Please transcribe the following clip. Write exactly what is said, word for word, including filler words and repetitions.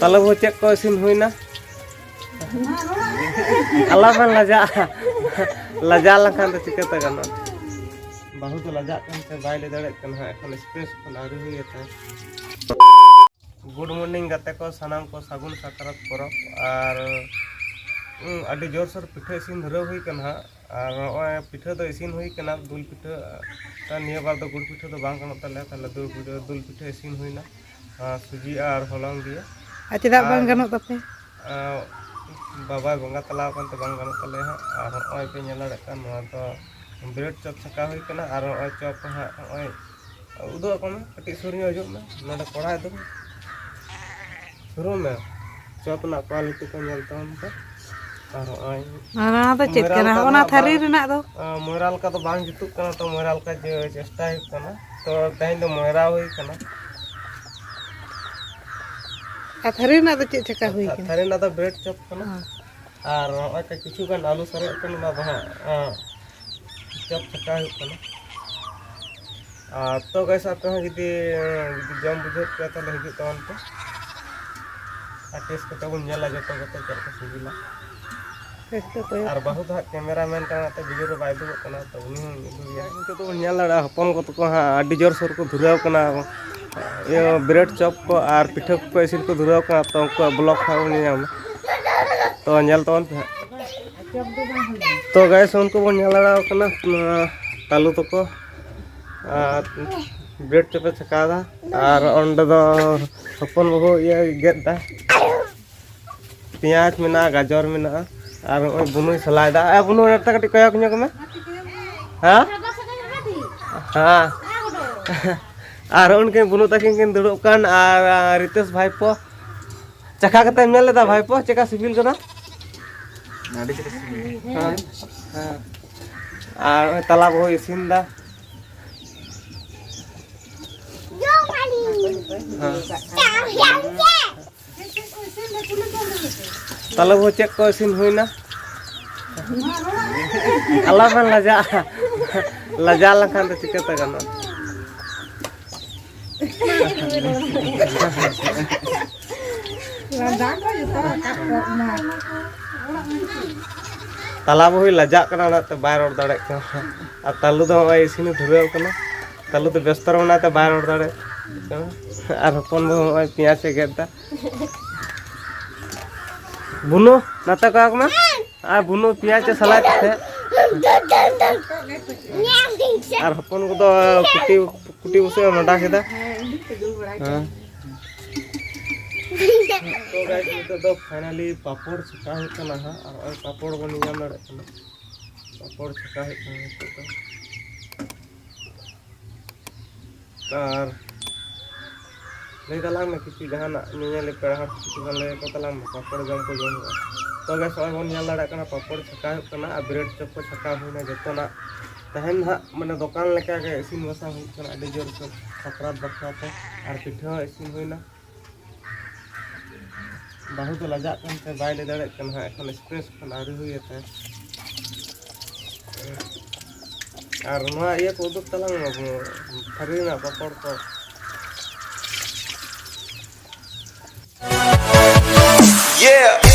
ᱛᱟᱦᱞᱮ ᱵᱟᱹᱵᱩ, ᱪᱮᱫ ᱠᱚ ᱤᱥᱤᱱ ᱦᱩᱭᱱᱟ? ᱟᱞᱟᱝ ᱵᱚᱱ ᱞᱟᱡᱟᱜᱼᱟ᱾ ᱞᱟᱡᱟᱣ ᱞᱮᱱᱠᱷᱟᱱ ᱫᱚ ᱪᱤᱠᱟᱹᱛᱮ ᱜᱟᱱᱚᱜᱼᱟ? ᱵᱟᱹᱦᱩ ᱫᱚ ᱞᱟᱡᱟᱜ ᱠᱟᱱᱛᱮ ᱵᱟᱭ ᱞᱟᱹᱭ ᱫᱟᱲᱮᱭᱟᱜ ᱠᱟᱱᱟ ᱦᱟᱸᱜ, ᱮᱠᱷᱚᱱ ᱮᱠᱥᱯᱨᱮᱥ ᱠᱷᱚᱱ ᱟᱹᱣᱨᱤ ᱦᱩᱭ ᱟᱛᱟᱭ᱾ ᱜᱩᱰ ᱢᱚᱨᱱᱤᱝ ᱜᱟᱛᱮ ᱠᱚ, ᱥᱟᱱᱟᱢ ᱠᱚ ᱥᱟᱹᱜᱩᱱ ᱥᱟᱠᱨᱟᱛ ᱯᱚᱨᱚᱵᱽ᱾ ᱟᱨ ᱩᱸ, ᱟᱹᱰᱤ ᱡᱳᱨᱥᱳᱨ ᱯᱤᱴᱷᱟᱹ ᱤᱥᱤᱱ ᱫᱷᱩᱨᱟᱹᱣ ᱦᱩᱭ ᱠᱟᱱᱟ ᱦᱟᱸᱜ᱾ ᱟᱨ ᱱᱚᱜᱼᱚᱭ ᱯᱤᱴᱷᱟᱹ ᱫᱚ ᱤᱥᱤᱱ ᱦᱩᱭ ᱠᱟᱱᱟ, ᱫᱩᱞ ᱯᱤᱴᱷᱟᱹ᱾ ᱟᱨ ᱱᱤᱭᱟᱹ ᱵᱟᱨ ᱫᱚ ᱜᱩᱲ ᱯᱤᱴᱷᱟᱹ ᱫᱚ ᱵᱟᱝ ᱜᱟᱱᱚᱜ ᱛᱟᱞᱮᱭᱟ, ᱛᱟᱦᱞᱮ ᱫᱩᱞ ᱯᱤᱴᱷᱟᱹ, ᱫᱩᱞ ᱯᱤᱴᱷᱟᱹ ᱤᱥᱤᱱ ᱦᱩᱭᱱᱟ᱾ ᱟᱨ ᱥᱩᱡᱤ ᱟᱨ ᱦᱚᱞᱚᱝ ᱫᱤᱭᱮ᱾ ᱟᱨ ᱪᱮᱫᱟᱜ ᱵᱟᱝ ᱟᱨ ᱜᱟᱱᱚᱜ ᱛᱟᱯᱮ? ᱟᱸ, ᱵᱟᱵᱟᱭ ᱵᱚᱸᱜᱟ ᱛᱟᱞᱟ ᱟᱠᱟᱱ ᱛᱮ ᱵᱟᱝ ᱜᱟᱱᱚᱜ ᱛᱟᱞᱮᱭᱟ ᱦᱟᱸᱜ᱾ ᱟᱨ ᱱᱚᱜᱼᱚᱭ ᱯᱮ ᱧᱮᱞ ᱫᱟᱲᱮᱭᱟᱜ ᱠᱟᱱ, ᱱᱚᱣᱟ ᱫᱚ ᱵᱨᱮᱰ ᱪᱚᱯ ᱪᱷᱟᱸᱠᱟᱣ ᱦᱩᱭ ᱠᱟᱱᱟ᱾ ᱟᱨ ᱱᱚᱜᱼᱚᱭ ᱪᱚᱯ ᱦᱟᱸᱜ ᱱᱚᱜᱼᱚᱭ ᱩᱫᱩᱜ ᱟᱠᱚ ᱢᱮ, ᱠᱟᱹᱴᱤᱡ ᱥᱩᱨ ᱧᱚᱜ ᱦᱤᱡᱩᱜ ᱢᱮ, ᱱᱚᱰᱮ ᱠᱚᱲᱟᱭ ᱫᱚ ᱥᱩᱨᱩᱜ ᱢᱮ᱾ ᱪᱚᱯ ᱨᱮᱱᱟᱜ ᱠᱳᱣᱟᱞᱤᱴᱤ ᱠᱚ ᱧᱮᱞ ᱛᱟᱵᱚᱱ ᱯᱮ᱾ ᱟᱨ ᱱᱚᱜᱼᱚᱭ ᱟᱨ ᱚᱱᱟ ᱫᱚ ᱪᱮᱫ ᱢᱚᱭᱨᱟ ᱠᱟᱱᱟ? ᱞᱮᱠᱟ ᱫᱚ ᱚᱱᱟ ᱦᱟᱸᱜ ᱛᱷᱟᱹᱨᱤ ᱵᱟᱝ, ᱨᱮᱱᱟᱜ ᱫᱚ? ᱟᱸ, ᱢᱚᱭᱨᱟ ᱞᱮᱠᱟ ᱫᱚ ᱵᱟᱝ ᱡᱩᱛᱩᱜ ᱠᱟᱱᱟ, ᱛᱚ ᱢᱚᱭᱨᱟ ᱞᱮᱠᱟ ᱡᱮ ᱪᱮᱥᱴᱟᱭ ᱦᱩᱭᱩᱜ ᱠᱟᱱᱟ᱾ ᱛᱚ ᱛᱮᱦᱮᱧ ᱫᱚ ᱢᱚᱭᱨᱟ ᱦᱩᱭ ᱠᱟᱱᱟ᱾ ᱟᱨ ᱛᱷᱟᱹᱨᱤ ᱨᱮᱱᱟᱜ ᱫᱚ ᱪᱮᱫ ᱪᱮᱠᱟ ᱦᱩᱭ ᱛᱷᱟ-, ᱠᱟᱱᱟ? ᱛᱷᱟᱹᱨᱤ ᱨᱮᱱᱟᱜ ᱫᱚ ᱵᱨᱮᱰ ᱪᱚᱯ ᱠᱟᱱᱟ᱾ ᱦᱮᱸ᱾ ᱟᱨ ᱱᱚᱜᱼᱚᱭ ᱛᱚ ᱠᱤᱪᱷᱩ ᱜᱟᱱ ᱟᱹᱞᱩ ᱥᱟᱨᱮᱡ ᱠᱟᱱᱟ, ᱚᱱᱟ ᱫᱚ ᱦᱟᱸᱜ, ᱟᱸ, ᱪᱚᱯ ᱪᱷᱟᱸᱠᱟᱣ ᱦᱩᱭᱩᱜ ᱠᱟᱱᱟ᱾ ᱟᱨ ᱛᱚ ᱜᱟᱭᱥ, ᱟᱯᱮ ᱦᱚᱸ ᱡᱩᱫᱤ, ᱡᱩᱫᱤ ᱡᱚᱢ ᱵᱩᱡᱷᱟᱹᱣ ᱯᱮᱭᱟ, ᱛᱟᱦᱞᱮ ᱦᱤᱡᱩᱜ ᱛᱟᱵᱚᱱ ᱯᱮ᱾ ᱟᱨ ᱴᱮᱥᱴ ᱠᱟᱛᱮ ᱵᱚᱱ ᱧᱮᱞᱟ ᱡᱚᱛᱚ ᱠᱟᱛᱮ ᱪᱮᱫ ᱞᱮᱠᱟ ᱥᱤᱵᱤᱞᱟ᱾ ᱴᱮᱥᱴ ᱠᱟᱛᱮ᱾ ᱟᱨ ᱵᱟᱹᱦᱩ ᱫᱚ ᱦᱟᱸᱜ ᱠᱮᱢᱮᱨᱟ ᱢᱮᱱ ᱠᱟᱱᱟ, ᱚᱱᱟᱛᱮ ᱵᱷᱤᱰᱤᱭᱳ ᱨᱮ ᱵᱟᱭ ᱩᱫᱩᱜᱚᱜ ᱠᱟᱱᱟ, ᱛᱚ ᱩᱱᱤ ᱦᱚᱸ ᱩᱫᱩᱜᱮᱭᱟ᱾ ᱱᱤᱛᱚᱜ ᱫᱚᱵᱚᱱ ᱧᱮᱞ ᱫᱟᱲᱮᱭᱟᱜᱼᱟ, ᱦᱚᱯᱚᱱ ᱠᱚ ᱛᱟᱠᱚ ᱦᱟᱸᱜ ᱟᱹᱰᱤ ᱡᱳᱨ ᱥᱳᱨ ᱠᱚ ᱫᱷᱩᱨᱟᱹᱣ ᱠᱟᱱᱟ᱾ ᱤᱭᱟᱹ, ᱵᱨᱮᱰ ᱪᱚᱯ ᱠᱚ ᱟᱨ ᱯᱤᱴᱷᱟᱹ ᱠᱚᱠᱚ ᱤᱥᱤᱱ ᱠᱚ ᱫᱷᱩᱨᱟᱹᱣ ᱠᱟᱱᱟ, ᱛᱚ ᱩᱱᱠᱩᱣᱟᱜ ᱵᱞᱚᱜ ᱦᱟᱸᱜ ᱵᱚᱱ ᱧᱮᱞ ᱧᱟᱢᱟ᱾ ᱛᱚ ᱧᱮᱞ ᱛᱟᱵᱚᱱ ᱯᱮ ᱦᱟᱸᱜ᱾ ᱛᱚ ᱜᱟᱭᱥ, ᱩᱱᱠᱩ ᱵᱚᱱ ᱧᱮᱞ ᱫᱟᱲᱮᱭᱟᱠᱚ ᱠᱟᱱᱟ, ᱱᱚᱣᱟ ᱛᱟᱞᱩ ᱛᱟᱠᱚ ᱟᱨ ᱵᱨᱮᱰ ᱪᱚᱯᱮ ᱪᱷᱟᱸᱠᱟᱣ ᱫᱟ᱾ ᱟᱨ ᱚᱸᱰᱮ ᱫᱚ ᱦᱚᱯᱚᱱ ᱵᱟᱹᱵᱩ ᱤᱭᱟᱹ ᱜᱮᱫ ᱫᱟ, ᱯᱮᱸᱭᱟᱡᱽ ᱢᱮᱱᱟᱜᱼᱟ, ᱜᱟᱡᱚᱨ ᱢᱮᱱᱟᱜᱼᱟ, ᱟᱨ ᱱᱚᱜᱼᱚᱭ ᱵᱩᱱᱩᱭ ᱥᱟᱞᱟᱭ ᱫᱟ᱾ ᱮ ᱵᱩᱱᱩ, ᱚᱸᱰᱮ ᱠᱟᱹᱴᱤᱡ ᱠᱚᱭᱚᱜ ᱧᱚᱜ ᱢᱮ᱾ ᱦᱮᱸ? ᱦᱮᱸ᱾ ᱟᱨ ᱩᱱᱠᱤᱱ ᱵᱩᱱᱩ ᱛᱟᱹᱠᱤᱱ ᱠᱤᱱ ᱫᱩᱲᱩᱵ ᱠᱟᱱ, ᱟᱨ, ᱟᱨ ᱨᱤᱛᱮᱥ ᱵᱷᱟᱭᱯᱚ᱾ ᱪᱟᱠᱷᱟ ᱠᱟᱛᱮᱢ ᱧᱮᱞ ᱞᱮᱫᱟ ᱵᱷᱟᱭᱯᱚ, ᱪᱮᱠᱟ ᱥᱤᱵᱤᱞ ᱠᱟᱱᱟ? ᱟᱹᱰᱤ ᱪᱮᱦᱨᱟ ᱥᱤᱵᱤᱞ᱾ ᱦᱮᱸ, ᱦᱮᱸ᱾ ᱟᱨ ᱱᱚᱜᱼᱚᱭ ᱛᱟᱞᱟ ᱵᱟᱹᱦᱩᱭ ᱤᱥᱤᱱ ᱫᱟ᱾ ᱦᱮᱸ᱾ ᱛᱟᱦᱞᱮ ᱵᱟᱹᱵᱩ, ᱪᱮᱫ ᱠᱚ ᱤᱥᱤᱱ ᱦᱩᱭᱱᱟ? ᱟᱞᱚᱵᱮᱱ ᱞᱟᱡᱟᱜᱼᱟ, ᱞᱟᱡᱟᱣ ᱞᱮᱱᱠᱷᱟᱱ ᱫᱚ ᱪᱤᱠᱟᱹᱛᱮ ᱜᱟᱱᱚᱜᱼᱟ? ᱛᱟᱞᱟ ᱵᱟᱹᱦᱩᱭ ᱞᱟᱡᱟᱜ ᱠᱟᱱᱟ, ᱚᱱᱟᱛᱮ ᱵᱟᱭ ᱨᱚᱲ ᱫᱟᱲᱮᱭᱟᱜ ᱠᱟᱱᱟ᱾ ᱟᱨ ᱛᱟᱞᱩ ᱫᱚ ᱱᱚᱜᱼᱚᱭ ᱤᱥᱤᱱᱮ ᱫᱷᱩᱨᱟᱹᱣ ᱠᱟᱱᱟ᱾ ᱛᱟᱞᱩ ᱫᱚ ᱵᱮᱥᱛᱚ ᱨᱮ ᱢᱮᱱᱟᱭ ᱛᱮ ᱵᱟᱭ ᱨᱚᱲ ᱫᱟᱲᱮᱭᱟᱜ ᱠᱟᱱᱟ᱾ ᱟᱨ ᱦᱚᱯᱚᱱ ᱵᱟᱹᱦᱩ ᱱᱚᱜᱼᱚᱭ ᱯᱮᱸᱭᱟᱡᱽ ᱮ ᱜᱮᱫ ᱮᱫᱟ᱾ ᱵᱩᱱᱩ, ᱱᱟᱛᱮ ᱠᱚᱭᱚᱜ ᱢᱮ᱾ ᱟᱨ ᱵᱩᱱᱩ ᱯᱮᱸᱭᱟᱡᱽ ᱮ ᱥᱟᱞᱟᱭ ᱛᱟᱦᱮᱸᱫ᱾ ᱟᱨ ᱦᱚᱯᱚᱱ ᱠᱚᱫᱚ ᱠᱩᱴᱤ, ᱠᱩᱴᱤ ᱵᱩᱥᱟᱹᱜ ᱮ ᱢᱟᱰᱟ ᱠᱮᱫᱟ᱾ ᱦᱮᱸ᱾ ᱛᱚ guys, ᱱᱤᱛᱚᱜ ᱫᱚ finally ᱯᱟᱯᱚᱲ ᱪᱷᱟᱸᱠᱟᱣ ᱦᱩᱭᱩᱜ ᱠᱟᱱᱟ ᱦᱟᱸᱜ, ᱟᱨ ᱱᱚᱜᱼᱚᱭ ᱯᱟᱯᱚᱲ ᱵᱚᱱ ᱧᱮᱞ ᱫᱟᱲᱮᱭᱟᱜ ᱠᱟᱱᱟ, ᱯᱟᱯᱚᱲ ᱪᱷᱟᱸᱠᱟᱣ ᱦᱩᱭᱩᱜ ᱠᱟᱱᱟ ᱱᱤᱛᱚᱜ ᱫᱚ᱾ ᱟᱨ ᱞᱟᱹᱭ ᱛᱟᱞᱟᱝ ᱢᱮ ᱠᱤᱪᱷᱩ ᱡᱟᱦᱟᱱᱟᱜ, ᱧᱮᱧᱮᱞ ᱯᱮᱲᱟ ᱦᱚᱲ ᱠᱤᱪᱷᱩ ᱜᱟᱱ ᱞᱟᱹᱭ ᱟᱠᱚ ᱛᱟᱞᱟᱝ ᱢᱮ, ᱯᱟᱯᱚᱲ ᱡᱚᱢ ᱠᱚ ᱡᱚᱢ ᱦᱩᱭᱩᱜᱼᱟ᱾ ᱛᱚ guys, ᱱᱚᱜᱼᱚᱭ ᱵᱚᱱ ᱧᱮᱞ ᱫᱟᱲᱮᱭᱟᱜ ᱠᱟᱱᱟ ᱯᱟᱯᱚᱲ ᱪᱷᱟᱸᱠᱟᱣ ᱦᱩᱭᱩᱜ ᱠᱟᱱᱟ ᱟᱨ ᱵᱨᱮᱰ ᱪᱚᱯ ᱠᱚ ᱪᱷᱟᱸᱠᱟᱣ ᱦᱩᱭᱱᱟ ᱡᱚᱛᱚᱱᱟᱜ᱾ ᱛᱮᱦᱮᱧ ᱦᱟᱸᱜ ᱢᱟᱱᱮ ᱫᱚᱠᱟᱱ ᱞᱮᱠᱟᱜᱮ ᱤᱥᱤᱱ ᱵᱟᱥᱟᱝ ᱦᱩᱭᱩᱜ ᱠᱟᱱᱟ ᱟᱹᱰᱤ ᱡᱳᱨ ᱥᱳᱨ ᱥᱟᱠᱨᱟᱛ ᱵᱟᱠᱷᱨᱟ ᱛᱮ, ᱟᱨ ᱯᱤᱴᱷᱟᱹ ᱦᱚᱸ ᱤᱥᱤᱱ ᱦᱩᱭᱱᱟ᱾ ᱵᱟᱹᱦᱩ ᱫᱚ ᱞᱟᱡᱟᱜ ᱠᱟᱱᱛᱮ ᱵᱟᱭ ᱞᱟᱹᱭ ᱫᱟᱲᱮᱭᱟᱜ ᱠᱟᱱᱟ ᱦᱟᱸᱜ, ᱮᱠᱷᱚᱱ ᱮᱠᱥᱯᱨᱮᱥ ᱠᱷᱚᱱ ᱟᱹᱣᱨᱤ ᱦᱩᱭ ᱟᱛᱟᱭ᱾ ᱟᱨ ᱱᱚᱣᱟ ᱤᱭᱟᱹ ᱠᱚ ᱩᱫᱩᱜ ᱛᱟᱞᱟᱝ ᱢᱮ, ᱛᱷᱟᱹᱨᱤ ᱨᱮᱱᱟᱜ ᱯᱟᱯᱚᱲ ᱠᱚ᱾ Yeah.